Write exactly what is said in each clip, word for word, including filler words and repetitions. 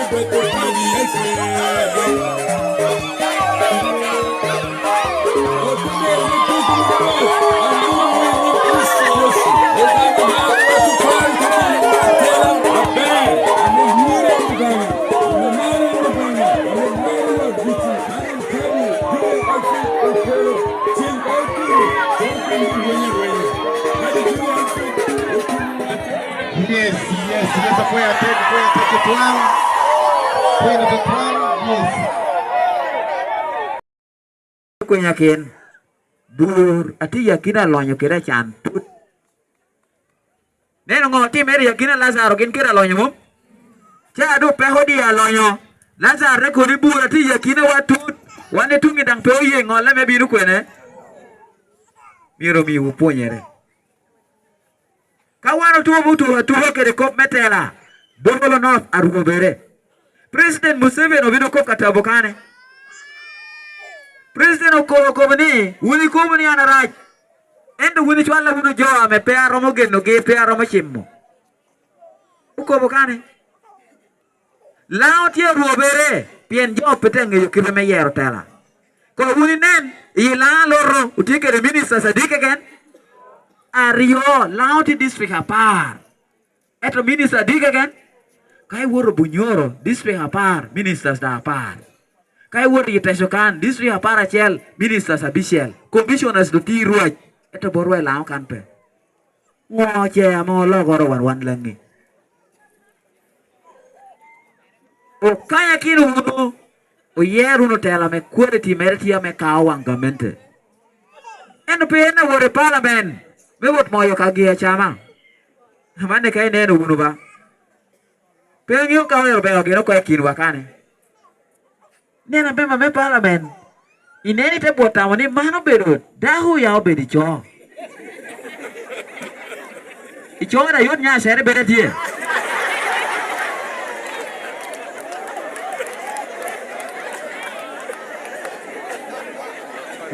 Yes, yes, yes, akwai atek, akwai atek, tutwal. Akwai atek, tutwal, yes. Kwenya kin, bur atye i akina alonyo kede acan tut. Neno ŋo otimere i akina Lazaro gin kede alonyo mom? Ca doŋ peko diye alonyo. Lazaro te kono ni, "Bur atye i akinawa tut, wan ituŋi daŋ pe oye ŋolle me bino kwene." Myero omiwu pwonyere. Ka wan otubo otubo atuba kede kop me tela, Dogolo North arwobere. President Museveni obino kop ka tabo kane. President okobo okobo ni, "Wun ikobo ni an arac, ento wun icwalla wunu jo ame pe aromo genogi, pe aromo cimo." Okobo kane. Laŋo tye orwobere, pien jo pe te ŋeyo kite me yero tela. Kono wun inen, i Laŋo Aloto otye kede ministers adi keken? Aryo, Laŋo tye district apar. Ento minister adi keken? Ka iwoto Bunyoro, district apar, ministers daŋ apar. Ka iwoto i Teco kan, district apar acel, ministers abicel, commissioners doŋ tye i rwac, ento botwa i Laŋo kan pe. Ŋo ce ame olokoro wan, wan Laŋi? Okanya kino wunu, oyer wunu tela ame quality mere tye ame kao waŋ gamente. Ento pe en awot i palamen me wot moyo kagi acama. Amanni ka ineno wunu ba. Pe aŋeo ka oyero beo gin oko i kinwa kani. Neno abema me palamen. Ineno ite bwot tamo ni man obedo dako ya obedo ico. Ico da yot nya acere bed atye.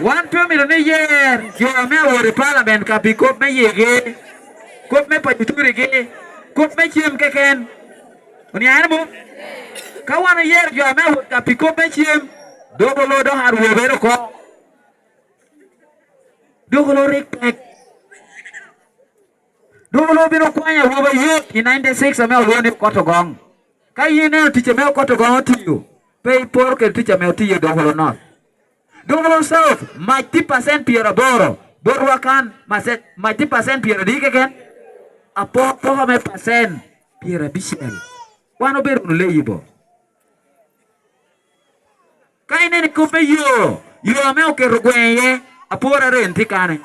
Wan pe omito ni yer jo ame awot i palamen ka pi kop me yigi, kop me paco turigi, kop me cem keken. Oniaŋ en mom? Ka wan oyero jo ame awot ka pi kop me cem, Dogolo dok arwobere oko. Dogolo rik tek. Dogolo obino kwanyo awobe ayot i ninety-six ame olwongo ni Okot Ogoŋ. Ka in ineno tic ame Okot Ogoŋ otiyo, pe iporo kede tic ame otiyo i Dogolo North. Dogolo South, mac tye pacent pyeraboro, botwa kan, mac tye pacent pyeradi keken? Apokapoka me pacent pyerabicel. Wan obedo wunu leyibo. Ka ineno i kop me yo, yo ame oketo gweŋ iye, apor arem tye kane.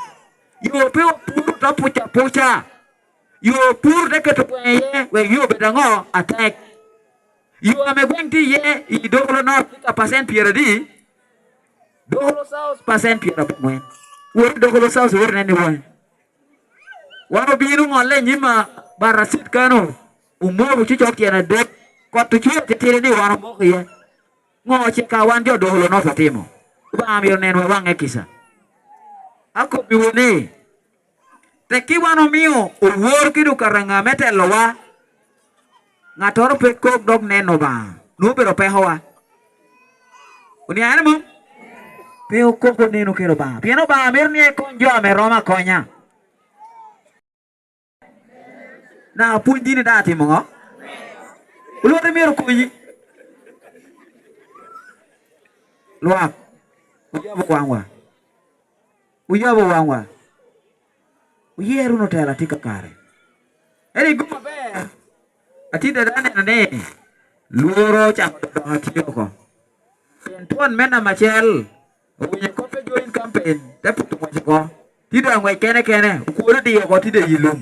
Yo pe opuro te puc apuca. Yo opuro te keto gweŋ iye, wek yo obed aŋo? Atek. Yo ame gweŋ tye iye i Dogolo North tye ka pacent pyeradi? Dogolo South pacent pyeraboŋwen. Wot i Dogolo South, wot inen ni wany. Wan obino ŋolle i nyim a Barasit kano, omoko cucok tyen adek, kot ocwer titidi ni wan omoko iye. Ŋo ce ka wan jo Dogolo North otimo? Obaŋa myero nenwa waŋe kica. Akobbiwu ni, tekki wan omio owor kede okaraŋa me telowa, ŋattoro pe kok dok neno Obaŋa, nwoŋo obedo pekowa. Oniaŋ en mom? Pe okok oneno kede Obaŋa, pien Obaŋa mito ni ekony jo ame romo akonya. Na apwony dini daŋ atimo ŋo? Olwotte myero okonyi. Lwak, wuyabo waŋwa. Wuyabo waŋwa. Wuyer wunu tela tye kakare. Ento i gum aber, atye dada neno ni lworo ocako doŋ atye oko. Pien twon me namba acel owinyo kop me join campaign, te poto ngwec oko. Tye doŋ angwec kene kene, okworo diyo oko tye doŋ i lum.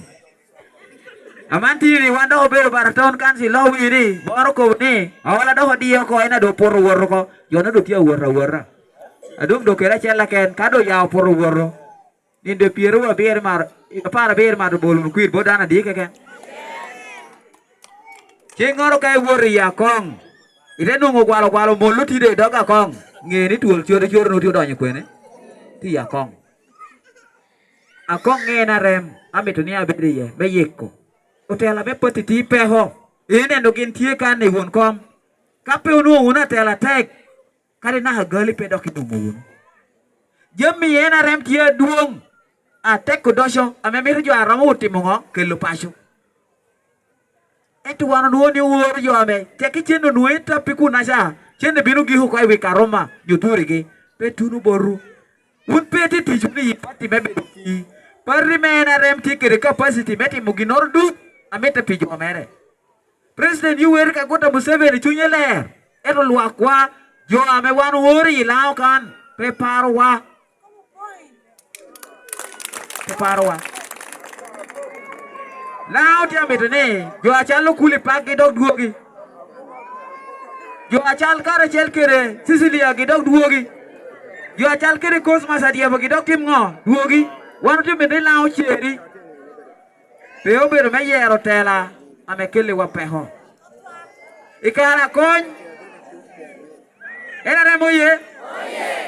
Aman tye ni wan dok obedo Baraton Council, lok wie ni, moro okobo ni, "Aola dok odiyo oko, en a doŋ opoto wot oko, jo-nu doŋ tye awot awota." Adwoŋ doŋ kede acel aken, ka doŋ ya opoto woto, nino pyeraryo abiro mar, apar abiro mar obolo wunu kwir bot dano adi keken. Ceŋŋoro ka iwoto i Akoŋ, ite nwoŋo gwalogwalo mol otye doŋ i dog Akoŋ, ŋe ni twol codocoro-nu tye odonyo kwene? Tye i Akoŋ. Akoŋ ŋe en arem, amito ni abed iye, me yiko. Otela me pati tye peko. Ineno gin tye kan i won kom. Ka pe onwoŋo wunu atela atek, kadi naka gali pe dok inwoŋo wunu. Jami en arem tye adwoŋ, atek odoco, ame mito jo a romo otimo ŋo? Kelo paco. Ento wan onwoŋo ni oworo jo ame tek icen onwoŋo i tappi kunaca, cen bino giko oko i wi karuma, nyo turigi, pe tuno botwu. Wun pe itye tic wunu i pati me bedo ki. Pati me N R M tye kede capacity me timo ginnoro duc a mitte pi jo mere. President Yoweri Kaguta Museveni cunye ler, ento lwakwa, jo ame wan ooro i Laŋo kan, pe parowa. Pe parowa. Laŋo tye amito ni jo acal Okuli Pak gidok dwogi. Jo acal karacel kede Cecilia gidok dwogi. Jo acal kede Cosmas Adyebo gidok tim ŋo? Dwogi. Wan otye mito ni Laŋo oceri. Pe obedo me yero tela ame kelliwa peko. I kare akony, en arem oye?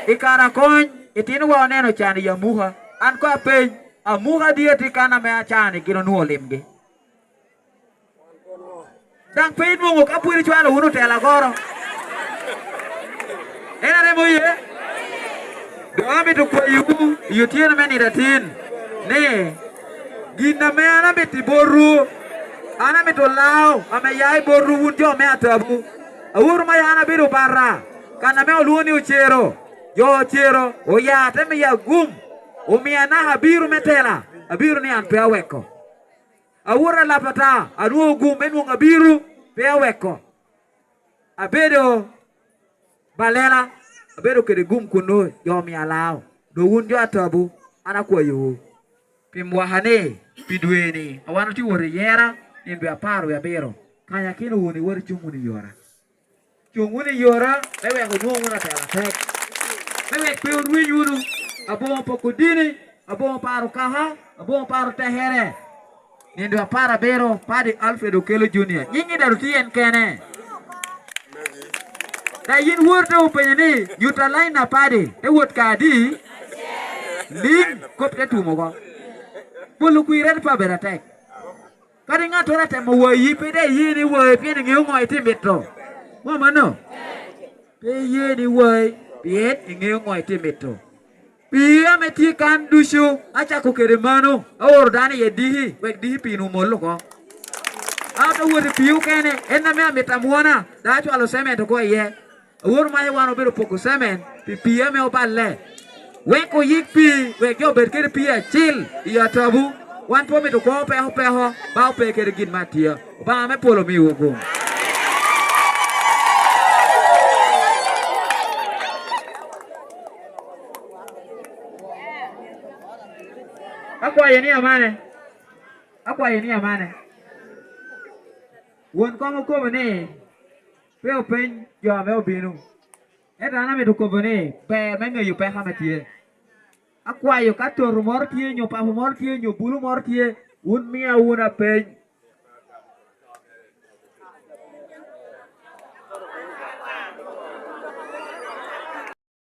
I kare akony, itinowa oneno can i amuka. An koŋ apeny, amuka adi ati kan ame acan i gin onwoŋo limgi? Daŋ pe inwoŋo ka pwod icwalo wunu tela agoro. En arem oye? Doŋ amito kwayowu i otyeno me nino atin ni, gin ame an amito i botwu, an amito Laŋo ame ya i botwu wun jo me Atabu. Aworo ma an abedo bata, kan ame olwoŋo ni Ocero. Jo Ocero oya te miya gum, omia naka abiro me tela, abiro ni an pe aweko. Awot alap ata, anwoŋo gum me nwoŋo abiro, pe aweko. Abedo balela, abedo kede gum kunnu, jo omia Laŋo. Doŋ wun jo Atabu, an akwayowu. Pi mwaka ni, pi dwe ni, a wan otye wot i yera, nino dwe apar wie abiro, kanyakino wunu iwot icuŋ wunu i yora. Cuŋ wunu i yora, me wek onwoŋ wunu atela atek, me wek pe orwiny wunu. Aboŋo poko dini, aboŋo paro kaka, aboŋo paro tekere. Nino dwe apar abiro, Paddy Alfred Okello Junior, nyiŋi daŋ otye en kene. Ka yin wor te openyo ni, "Nyuta lain a Paddy, te wot ka adi?" Liŋ, kop te tum oko. Bolo kwirre pa bedo atek. Kadi ŋattoro atemo wayi, pe daŋ iye ni wayi, pien iŋeo ŋo itye mito. Mom mano? Pe iye ni wayi, pien iŋeo ŋo itye mito. Pii ame tye kan ducu, acako kede mano, aoro dano iye diki, wek diki pii-nu omol oko. An ate wot i pii okene, en ame amito amwona, daŋ acwalo cement oko iye. Awor mac wan obedo poko cement pi pii ame oballe, wek oyik pii, wek jo obed kede pii acil i Atabu. Wan pe omito kwo opeko peko, ba ope kede gin me atye. Obaŋa me polo miwu gum. Akwayo ni amane, akwayo ni amane. Won kom okobo ni, pe openy jo ame obino. Ento an amito kobo ni, ber me ŋeyo peko ame tye. Akwayo ka toto moro tye, nyo papo moro tye, nyo bulu moro tye, wun mia wun apeny,